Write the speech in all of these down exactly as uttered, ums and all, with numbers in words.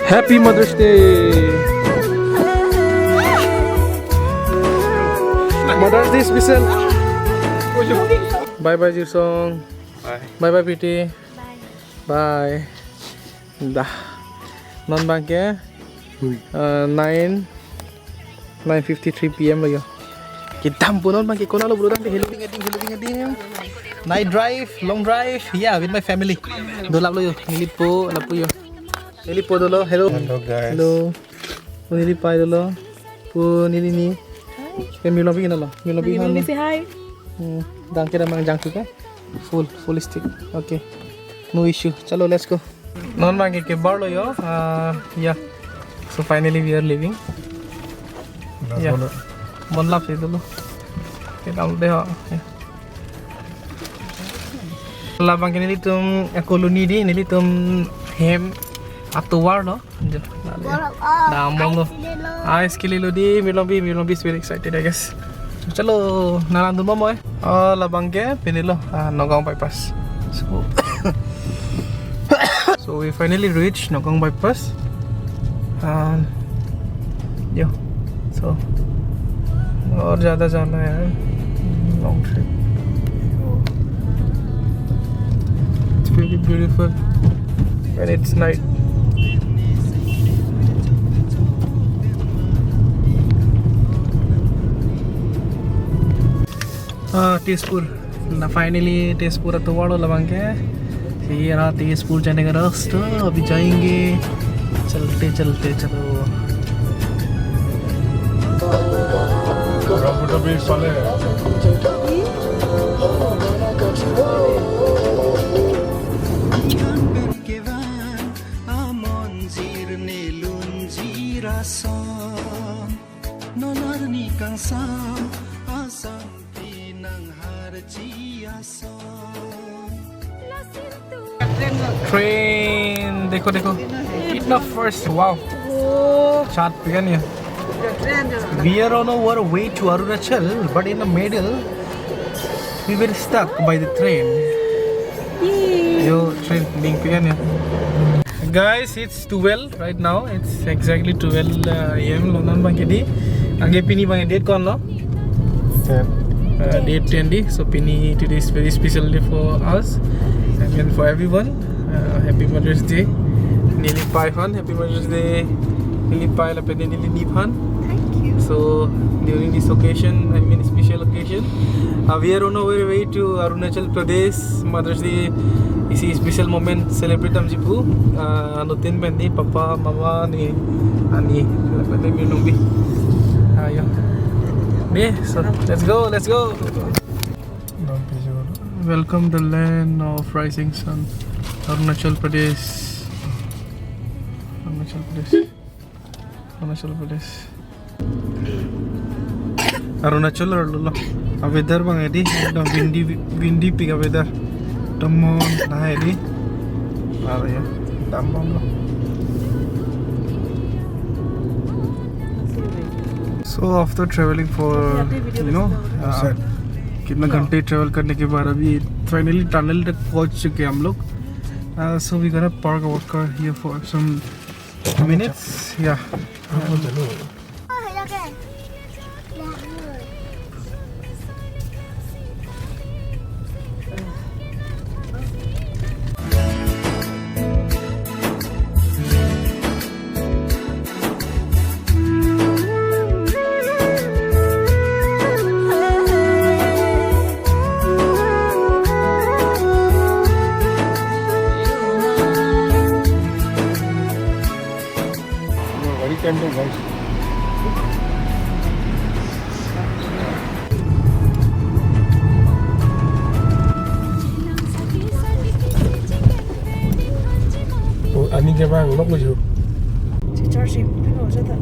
Happy Mother's Day. Mother's Day special. Bye bye Jirsong. Bye. Bye bye Piti. Bye. Bye. Dah. Non abangke, uh, nine, nine fifty-three P M lo yo. Kedam pu non abangke konat lo bro, dang de helo ding ding, helo ding ding. Night drive, long drive, yeah, with my family. Dolap lo yo, neli po, lapu yo. Neli po dolo, hello. Hello, guys. Hello. Neli pai dolo. Po neli ni. Hi. Ke Milong pi ke nalo. Milong pi Milong han. Say hi. Hmm, dang kira mang jang tu ke. Full, full stick. Okay. No issue. Chalo, let's go. Non abangke kebar lo yo. Uh, yeah. So finally we are leaving. Yeah. Bonlap si dolo. Kedam de ho. Yeah. Labangke nelitum, eh, colony di, nelitum hem atovar lo. Jo, lale. Dam bomlo. Ice kilo di, Milong pi, Milong pi is very excited, I guess. Chalo, nalang dun bomnoi. Oh, labangke pini lo, ah, Nagaon bypass. So, so we finally reached Nagaon bypass. Um, yo, so और ज़्यादा जाना है, long trip. It's very beautiful when it's night. Ah, Tezpur. Na finally Tezpur atovar lo labangke. ये रहा तेजपुर जाने का रास्ता, अभी जाएंगे। चलते चलते चलो। Train, देखो, देखो, कितना first, wow. वो चाट पिघल गया। We are on our way to Arunachal, but in the middle, we were stuck by the train. Yo, train ding pian ya. Guys, it's twelve right now. It's exactly twelve, uh, A M lo non abangke di. Anke pini abangke date ko-an lo? Ten. Uh, date ten di. So pini, today is very special day for us and for everyone. Uh, happy Mother's Day. Neli pai aphan, happy Mother's Day. Neli pai lapen neli ni aphan. Thank you. So during this occasion, I mean special occasion, uh, we are on our way to Arunachal Pradesh. Mother's Day isi special moment celebrate damji pu, uh, anuttin pen di, papa, mama, ni, ani, lapen ni Milong pi. Ayo. Ni, so let's go, let's go. Welcome the land of rising sun, Arunachal Pradesh. Arunachal Pradesh. Arunachal Pradesh. Arunachal arlo lo. A weather abang edi, ekdom windy, windy pik a weather. Tomon nahai di. Aro ya, dam bomlo. So after traveling for, you know, uh, कितना घंटे travel करने के बाद अभी finally tunnel तक पहुंच चुके हैं हम लोग. Uh, so we gonna park our car here for some minutes. Yeah. Very tempting, guys. Oh, ani ke bang, nok luju. Chichar si, pino jata.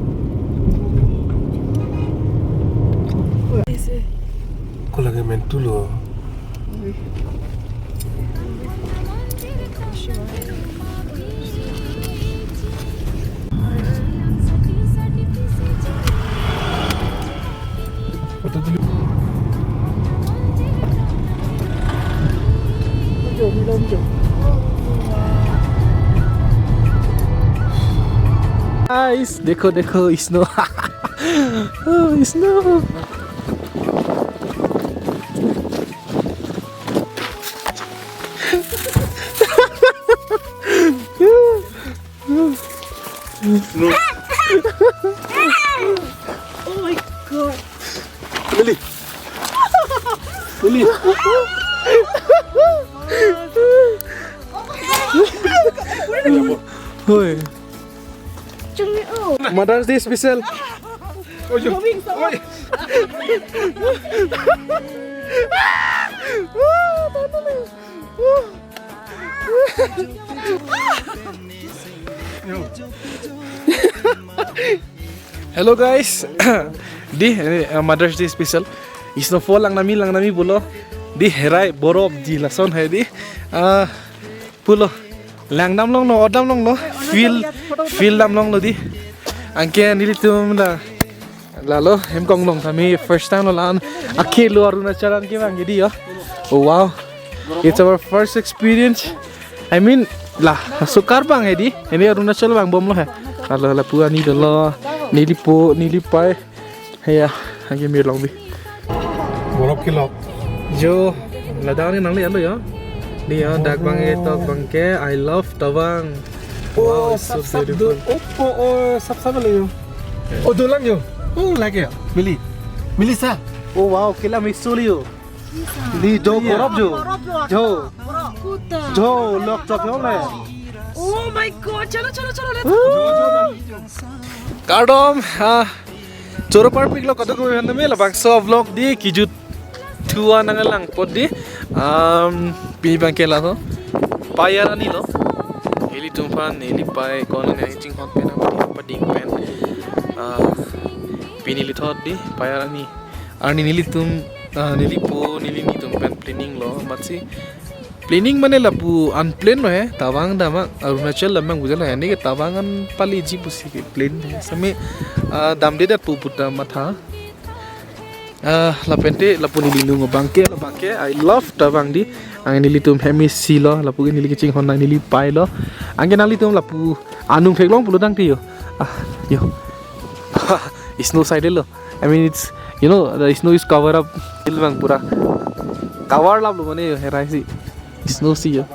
Ko lagi main tulo. Photo tulo. Jom, jom, jom. Guys, dekho, dekho, snow. Oh, snow. Oh my god. Lily. Lily. Hoi. Mother's Day special. Oi, oi. Hello guys. Di, ini, uh, Mother's Day special. Snowfall lang nami, lang nami pulo. Di herai borop di lason hai di. Ah, pulo. Langdam longlo, odam longlo. Feel, feel dam longlo di. Anke nelitum la, lalo hem konglong tame first time lo la-an. Akhelo Arunachal an kevang di yo. Oh wow. It's our first experience. I mean, la, sukar bang hai di. Ini Arunachal vangbomlo hai. Lalo lapu ani dolo. Nelipo, nelipei. Heya, anke mir long bi. Borop kilo. Jo, ladak ni nangle-lo yo. Ni yo, dak bang e tok bang ke, I love Tawang. Wow, Oh, it's so sap sap beautiful. Du. Oh, oh, oh, sap sap le yo. Oh, dolang yo. Oh, lake yo. Mili. Milisa. Oh wow, kila misu liyo. Ni jo borop jo. Jo. Jo lok chop yong le. Oh my god, chalo chalo chalo, let's go. Kardom, ah, choro parpik lo koto ko han me labangso vlog di kijut thua nang lang pot di. Um, pini bang ke la ho. Pei arni lo. Nelitum aphan, nelipei, ko-an ne chinghon pen nangpading pen. Ah, pini lithot di, pei arni. Arni nelitum, ah, nelipo, neli nitum pen planning lo, amatsi planning mane lapu unplan lo he, Tawang dam a, Arunachal dam abang bujalo he, ne ke Tawang an paleji pusi ke plan he, same, ah, damdedet pu puta matha. Ah, lapente lapu neli lung abang ke, labang ke, I love Tawang di, ang nelitum hemi si lo, lapu ke neli kachinghon nang nelipei lo, anke nanglitum lapu anung theklong pulo tangte yo, ah, yo, snow side lo. I mean, it's, you know, the snow is cover up. Hill bang pura cover lap lo mane yo, herai si. Snow si yo.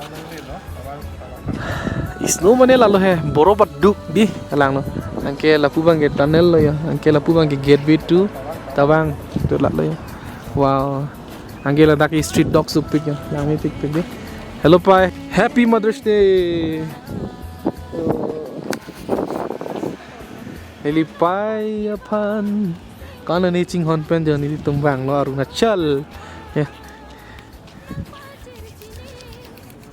Snow mane lalo he, borop aduk di alang lo. Anke lapu bang ke tunnel lo yo. Anke lapu bang ke gateway to Tawang. To lalo yo. Wow. Anke ladak ke street dog supik yo. Lang mepik pik di. Hello pei. Happy Mother's Day. Nelipei aphan. Ko-an ne chinghon pen jo nelitum vanglo Arunachal. Ya.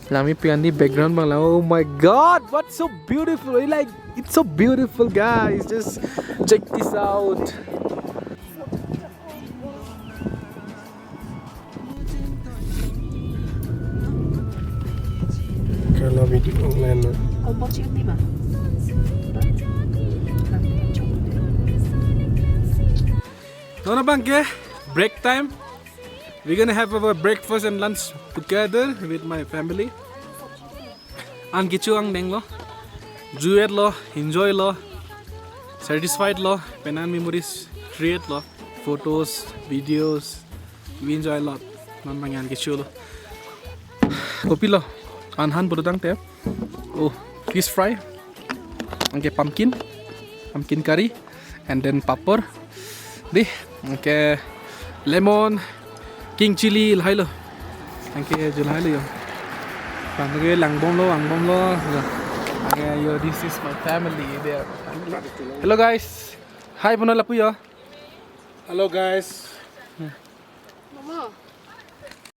Lang mepik an di background bang la. Oh my god, what's so beautiful? Like, it's so beautiful, guys. Just check this out. Kalau video online lo. Kompor chicken di ba? Non abang ke break time. We're gonna have our breakfast and lunch together with my family. An kecho angdeng lo, juet lo, enjoy lo, satisfied lo, penang memories create lo, photos, videos, we enjoy a lot. Non bang an kecho lo. Kopi lo, an han putang te. Oh, fish fry. Anke pumpkin, pumpkin curry, and then papor. Di, anke lemon, king chili lahai lo. Anke jo lahai lo yo. Bang ke langbomlo, langbomlo. Anke yo, this is my family there. Hello guys. Hi puno lapu yo. Hello guys.